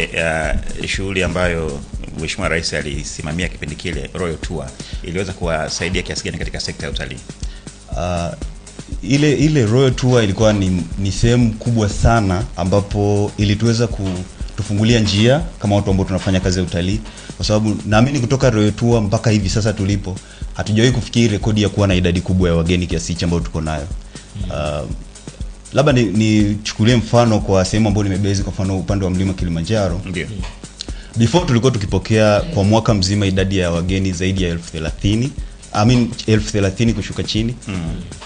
Ile shughuli ambayo Mheshimiwa Rais alisimamia kipindi kile, Royal Tour, iliweza kuwasaidia kiasi gani katika sekta ya utalii? Ile Royal Tour ilikuwa ni sehemu kubwa sana ambapo ilituweza kutufungulia njia kama watu ambao tunafanya kazi ya utalii, kwa sababu naamini kutoka Royal Tour mpaka hivi sasa tulipo hatujawahi kufikiri rekodi ya kuwa na idadi kubwa ya wageni kiasi hichi ambayo tuko nayo. Labda nichukulie mfano kwa sehemu ambayo nimebase, kwa mfano upande wa mlima Kilimanjaro. Ndio. Before tulikuwa tukipokea kwa mwaka mzima idadi ya wageni zaidi ya 30,000, I mean 30,000 kushuka chini.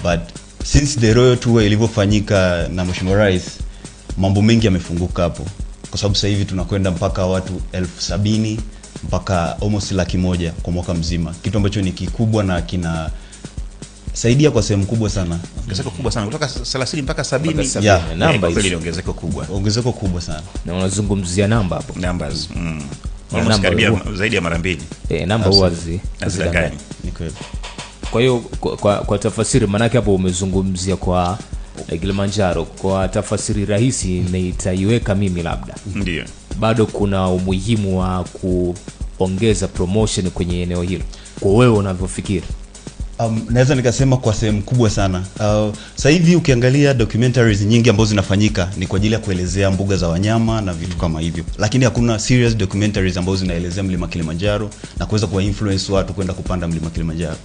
But since the Royal Tour ilivyofanyika na Mheshimiwa Rais, mambo mengi yamefunguka hapo, kwa sababu sasa hivi tunakwenda mpaka watu 70,000 mpaka almost 100,000 kwa mwaka mzima, kitu ambacho ni kikubwa na kina saidia kwa sehemu kubwa sana. Ongezeko kubwa sana kutoka 30 mpaka 70. Yeah. Namba hizo hizo. ni ongezeko kubwa. Ongezeko kubwa sana. Na unazungumzia namba hapo. Numbers. Namba Karibia zaidi ya mara mbili. Namba huwa hazidanganyi. Ni kweli. Kwa hiyo kwa tafasiri, maana hapo umezungumzia kwa Kilimanjaro, kwa tafasiri rahisi nitaiweka mimi labda. Ndio. Bado kuna umuhimu wa kuongeza promotion kwenye eneo hilo. Kwa wewe unavyofikiri? Naweza nikasema kwa sehemu kubwa sana. Sasa hivi ukiangalia documentaries nyingi ambazo zinafanyika ni kwa ajili ya kuelezea mbuga za wanyama na vitu kama hivyo, lakini hakuna serious documentaries ambazo zinaelezea mlima Kilimanjaro na kuweza kuwa influence watu kwenda kupanda mlima Kilimanjaro.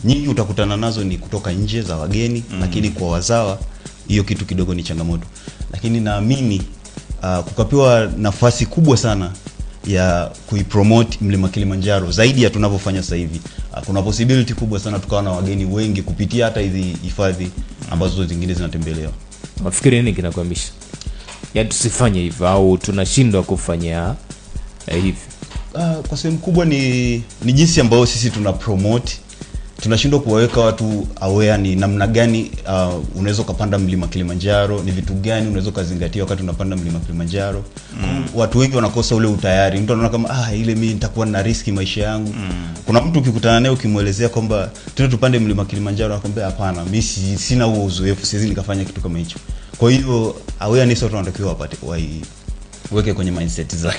Nyingi utakutana nazo ni kutoka nje za wageni, lakini kwa wazawa hiyo kitu kidogo ni changamoto. Lakini naamini kukapewa nafasi kubwa sana ya kuipromote mlima Kilimanjaro zaidi ya tunavyofanya sasa hivi, kuna possibility kubwa sana tukawa na wageni wengi kupitia hata hizi hifadhi ambazo zingine zinatembelewa. Nafikiri nini kinakwamisha? Yaani tusifanye hivyo au tunashindwa kufanya hivi? Kwa sehemu kubwa ni jinsi ambayo sisi tuna promote, tunashindwa kuwaweka watu aware ni namna gani unaweza kupanda mlima Kilimanjaro, ni vitu gani unaweza kuzingatia wakati unapanda mlima Kilimanjaro. Watu wengi wanakosa ule utayari. Mtu anaona kama ile mimi nitakuwa na riski maisha yangu. Kuna mtu ukikutana naye ukimuelezea kwamba twende tupande mlima Kilimanjaro, anakuambia hapana, mimi sina huo uzoefu, siwezi nikafanya kitu kama hicho. Kwa hiyo awareness watu wanatakiwa wapate, waiweke kwenye mindset zao.